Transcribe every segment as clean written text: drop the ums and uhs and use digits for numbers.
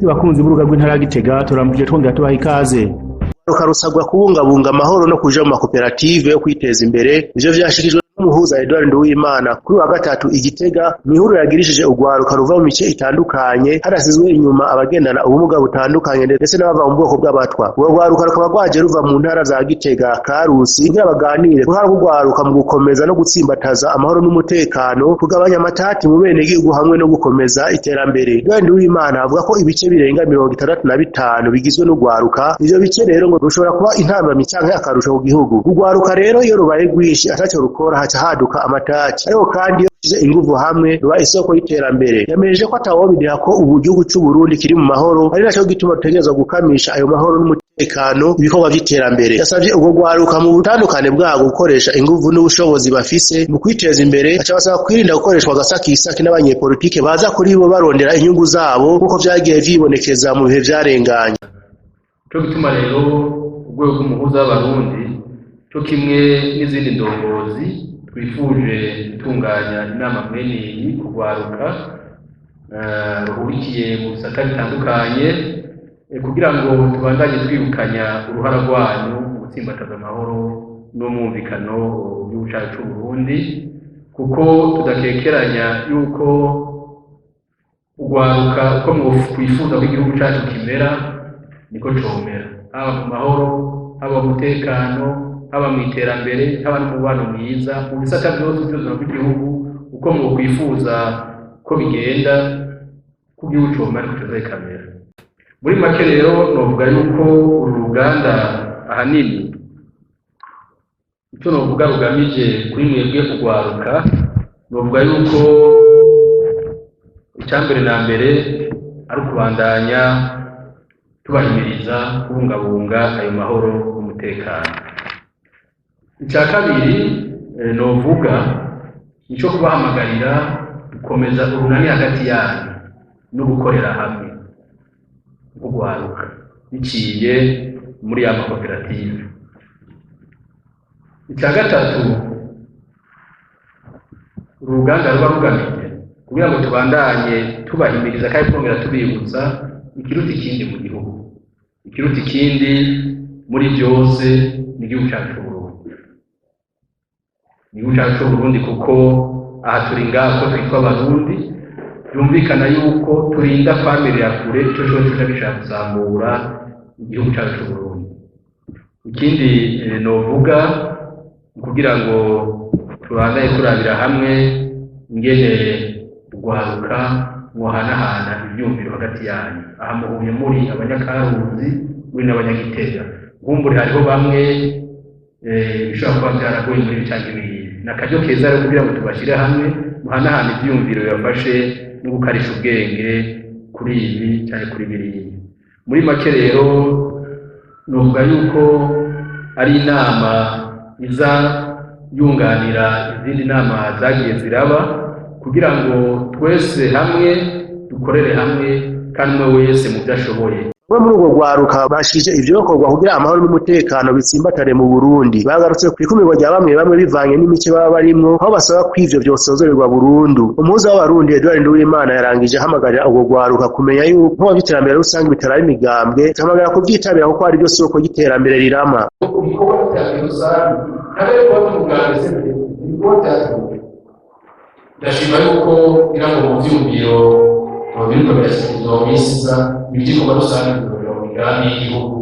Bakunzi b'urubuga rw'intara ya Gitega, turamukije twongera tubaha ikaze. Rusabwa kubungabunga amahoro no kuja mu makoperative yo kwiteza imbere. Ivyo vyashikirijwe n'umuhuza Edouard Nduwimana kuri wa gatatu i Gitega, mw'ihuriro yagirishije urwaruka ruva mu mice itandukanye, hadasizwe inyuma abagendana ubumuga butandukanye ndetse n'abava mu bwoko bw'abatwa. Urwo rwaruka rukaba rwaje ruva mu ntara za Gitega, Karusi, kugira baganire ku ruhara rw'urwaruka mu gukomeza no gutsimbataza amahoro n'umutekano, kugabanya amatati mu benegihugu hamwe no gukomeza iterambere. Edouard Nduwimana avuga ko ibice birenga 65 bigizwe n'urwaruka. Ivyo bice rero ngo rushobora kuba intambamyi canke akarusho ku gihugu. Urwaruka rero iyo rubaye rwinshi ataco rukora, haca haduka amatati, ariko kandi iyo rushize inguvu hamwe ruba isoko y'iterambere. Yamenyesheje ko atawobideha ko ubu gihugu c'u Burundi kiri mu mahoro, ari naco gituma dutegerezwa gukamisha ayo mahoro n'umutekano ibikorwa vy'iterambere. Yasavye urwo rwaruka mu butandukane bwabo gukoresha inguvu n'ubushobozi bafise mu kwiteza imbere, aca basaba kwirinda gukoreshwa agasakisaki n'abanyepolitike baza kuri bo barondera inyungu zabo, nk'uko vyagiye vyibonekeza mu bihe vyarenganye. Cyo gituma rero urwego rw'umuhuza w'Abarundi cyo kimwe n'izindi ndongozi twifuje gutunganya inama mwene iyi kugwaruka ruhurikiye mu bisata bitandukanye, kugira ngo tubandanye twibukanya uruhara rwanyu mu gutsimbataza amahoro n'umwumvikano mu gihugu cyacu c'u Burundi, kuko tudakekeranya yuko urwaruka uko mwifuza ko igihugu cyacu kimera niko comera, haba mu mahoro, haba mu mutekano, haba mu iterambere, haba no mu mubano mwiza mu bisata byose by'ubuzima bw'igihugu. Uko mwokwifuza ko bigenda ko igihugu comera niko coza kikamera. Muri make rero novuga yuko uru ruganda ahanini icyo novuga rugamije kuri mwebwe urwaruka, novuga yuko icyambere na mbere ari ukubandanya tubahimiriza kubungabunga ayo mahoro n'umutekano. Icya kabiri novuga nico kubahamagarira gukomeza urunani hagati yanyu no gukorera hamwe nk'urwaruka biciye muri ya makoperative. Icya gatatu uruganda ruba rugamije kugira ngo tubandanye tubahimiriza kandi twongera tubibutsa ikiruta ikindi mu gihugu, ikiruta ikindi muri byose ni igihugu cyacu c'Uburundi, igihugu cyacu c'Uburundi, kuko aha turi ngaha ko twitwa Abarundi. Byumvikana yuko turinda kwamirira kure ico cose coca gishaka gusambura igihugu cyacu c'Uburundi. Ikindi novuga ni kugira ngo tubandanye turabira hamwe ingene urwaruka mwohanahana ivyumviro hagati yanyu. Aha muhuye muri Abanyakaruzi, muri n'Abanyagitega, nkumbure hariho bamwe bishobora kuba vyaragoye muri ibi canke biriya. Ni akaryo keza rero kugira ngo tubashyire hamwe, muhanahana ivyiyumviro bibafashe no gukarisha ubwenge kuri ibi canke kuri biriya. Muri make rero novuga yuko ari inama iza yunganira izindi nama zagiye ziraba, kugira ngo twese hamwe dukorere hamwe kandi umwe wese mu byo ashoboye. Bamwe muri urwo rwaruka bashikije ivyokorwa kugira amahoro n'umutekano bitsimbatare mu Burundi. Bagarutse kw'ikumirwa rya bamwe bamwe bivanye n'imice baba barimwo, aho basaba ko ivyo vyosozererwa burundu. Umuhuza w'Abarundi Edouard Nduwimana yarangije ahamagarira urwo rwaruka kumenya yuko vy'iterambere rusange bitaraba imigambwe, ahamagarira kuvyitabira kuko ari ryo soko ry'iterambere rirama. Ibikorwa by'iterambere rusange ntabwo ari kuba tumuganze, ibikorwa byateguwe. Ndashima yuko ngira ngo mu vyumviro biriko birashyikirizwa mu minsi iza, ivy'ibikorwa rusange bizoja mu migambi y'igihugu,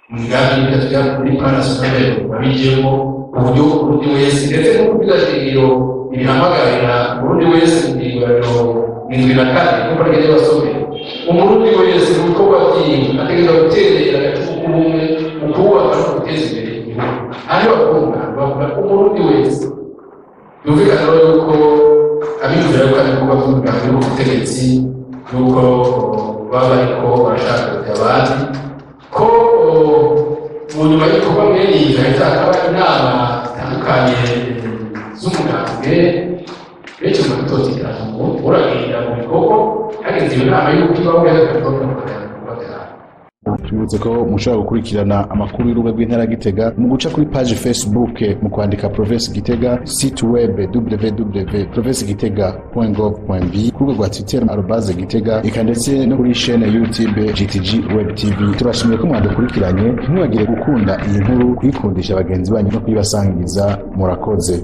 mu migambi y'ibyo muri plan national babijemo, ku buryo Umurundi wese, ndetse no kuvuga shingiro ibihamagarira Umurundi wese mu ngingo ya 74, nk'uko nagende basomera, Umurundi wese mu bikorwa vyiwe ategerezwa guterera agacumu k'ubumwe mu kubaka no guteza imbere igihugu. Aho bavuga, bavuga Umurundi wese. Byumvikana rero yuko abiyumvira yuko ari ibikorwa by'umugambi w'ubutegetsi, yuko baba bariko barashaka kujya abandi, ko mu nyuma y'ibikorwa mwene ibi hahita hakaba inama zitandukanye z'umugambwe, benshi mu bitotikana ngo uragenda mu bikorwa hageze iyo nama y'uko ibaho, rero ibikorwa byawe. Tubibutse ko mushobora gukurikirana amakuru y'urubuga rw'intara ya Gitega mu guca kuri page Facebook mu kwandika Province Gitega, site web www.provincegitega.gov.b, ku rubuga rwa Twitter @Gitega, eka ndetse no kuri chaîne YouTube GTG Web TV. Turashimiye ko mwadukurikiranye. Ntimwibagire gukunda iyi nkuru, kuyikundisha bagenzi banyu no kuyibasangiza. Murakoze.